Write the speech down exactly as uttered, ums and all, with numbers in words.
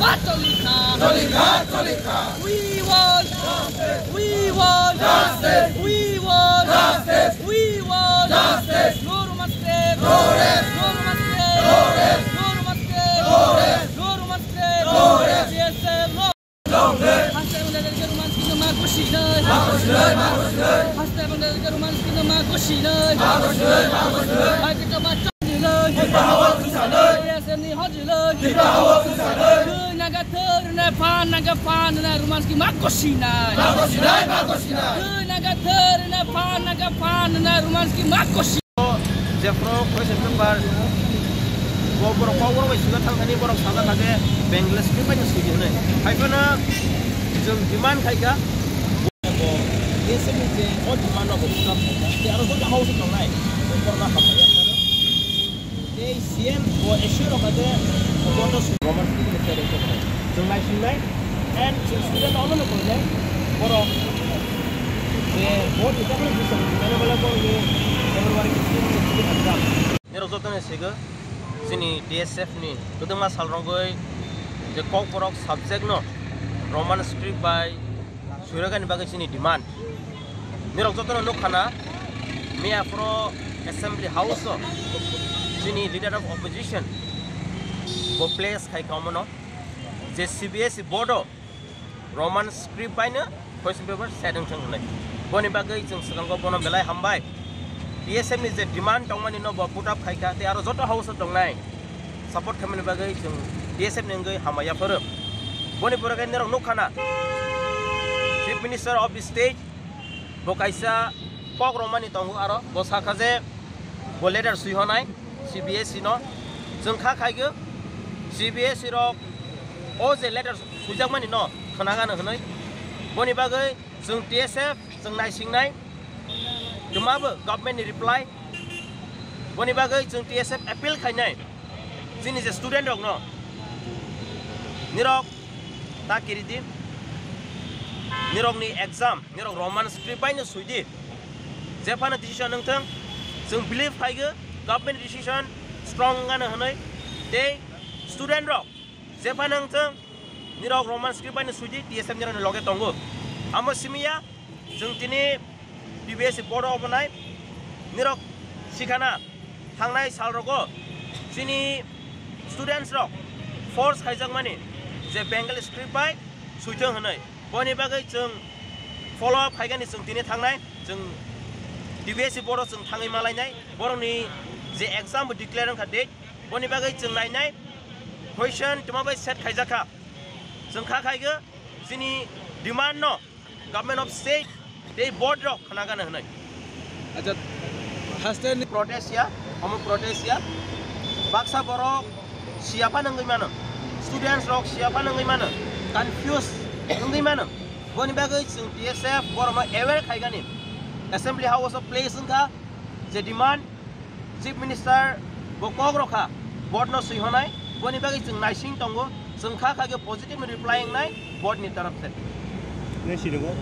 Choli kha. Choli kha, choli kha. We want justice. We want justice. We want justice. We want justice. No Roman script. No rest. No Roman script. No rest. No Roman script. No rest. No Roman script. No rest. T S F no. Long live. Haste bangla lerke Roman script ma gushi nai. Ma gushi nai, ma gushi nai. Haste bangla lerke Roman script ma gushi nai. Ma gushi nai, ma gushi nai. Hai kita ma choli nai. Kita hawa susah nai. T S F ni hoji nai. Kita hawa susah nai. Twi naga thar na phan naga phan na Roman script ma gushi nai. Ma gushi nai, ma gushi nai. Twi naga thar na phan naga phan na Roman script ma gushi. Jephru question paper bo borok kok borok bai sujak thang thani borok sajak kha je Bengali script bai sudi hwnwi. Hai phano chwng demand khai kha. Bo T S F ni je o demand rok bo pura khai kha. Tei aro joto house tongnai. Bo korma hamya phano. Tei C M bo assure rok kha je bo to Roman script ni challenge kha. Chwng nai sing nai. And chwng student rok no koi nai. Borok je bo ni tamo ni bising ni nai bole borok ni February fifteen ni exam. Nirok joto ni sigo chini T S F ni kwdwma sal rogwi je kok borok subject no Roman script bai suiragani bagwi chini demand. Nirok joto no nukha na miya phoro assembly house o chini leader of opposition bo place khai kha omono je C B S E board o Roman script baino question paper set wngthang hwnwi. Boni bagwi chwng swkango bono belai hambai. T S F ni je demand tongmani no bo put up khai kha tei aro joto house o tongnai support khaimani bagwi chwng T S F ni wngwi hambai yapharo. Boni pore khe norok nukha na Chief Minister of the State bo kaisa kok romani tongo aro bo sakha je bo letter swi honai C B S E no chwng kha khaigwi C B S E rok o je letter swijakmani no khwnagano hwnwi boni bagwi chwng T S F chwng naisingnai twmabo government ni reply boni bagwi chwng T S F appeal khainai chini je student rok no nirok ta kiridi nirok ni exam nirok Roman script bai no swi di. Jephano decision wngthang, chwng believe khaigwi government decision strong wngano hwnwi. Tei student rok jephano wngthang, nirok Roman script bai no swi di, T S F nirok ni loge tongo. Amo simi ya, chwng tini T B S board o obonai nirok sikhana thangnai sal rogo chini students rok force khaijakmani je Bengali script bai swithang hwnwi. Boni bagwi chwng follow up khaigani chwng tini thangnai, chwng T B S board o chwng thangwi malainai, borokni je exam bo declare wngkha date, boni bagwi chwng nainai, question twma bai set khaijakha, chwng kha khaigwi chini demand no government of state tei board rok khwnagana hwnwi. Acha, haste ni protest ya, omo protest ya. Baksa borok siya phano wngwi mano. Students rok siya phano wngwi mano. Confuse wngwi mano. Boni bagwi chwng T S F borokno aware khaigani. Assembly House o place wngkha je demand Chief Minister bo kok rokha, board no swi honai, boni bagwi chwng naising tongo, chwng kha kha khe positive reply wngnai board ni taraf se. Nai sini go?